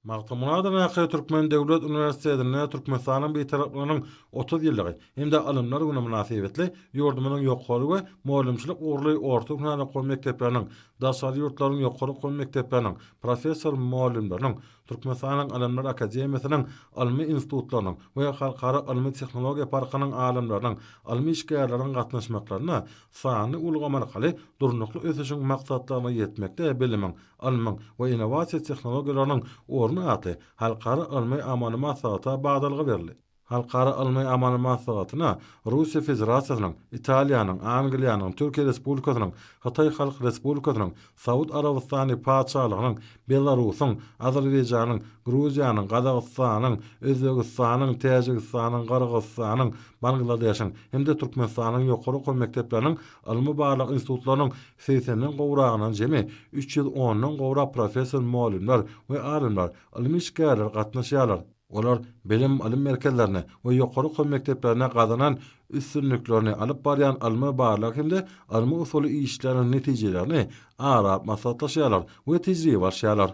Magtymguly adyndaky Türkmen döwlet uniwersitetinde Türkmenistanyň Bitaraplygynyň 30 ýyllygy hem-de Ylymlar güni mynasybetli ýurdumyzyň ýokary we mugallymçylyk ugurly orta hünär okuw mekdepleriniň, daşary ýurtlaryň ýokary okuw mekdepleriniň professor-mugallymlarynyň, Türkmenistanyň Ylymlar akademiýasynyň ylmy institutlarynyň we Halkara ylmy-tehnologiýa parkynyň alymlarynyň, ylmy işgärleriň gatnaşmaklarynda sanly ulgam arkaly durnukly ösüşiň maksatlaryna ýetmekde bilimiň, ylmyň we innowasiýa tehnologiýalarynyň orny atly halkara ylmy-amaly maslahata badalga berildi. Halkara ylmy-amaly maslahatyna Russiýa Federasiýasynyň, Italiýanyň, Angliýanyň, Türkiýe Respublikasynyň, Hytaý Halk Respublikasynyň, Saud Arabystany Patyşalygynyň, Belarusyň, Azerbaýjanyň, Gruziýanyň, Gazagystanyň, Özbegistanyň, Täjigistanyň, Gyrgyzystanyň, Bangladeşiň hem-de Türkmenistanyň ýokary okuw mekdepleriniň ylmy-barlag institutlarynyň segsenden gowragyndan jemi üç ýüz ondan gowrak professor-mugallymlar we alymlar, ylmy işgärler gatnaşýarlar. Olar bilim, ylym merkezlerine we ýokary okuw mekdeplerine gazanan üstünliklerini, alyp barýan ylmy-barlag hem-de ylmy-usuly işleriniň netijelerini ara alyp maslahatlaşýarlar we tejribe alşýarlar.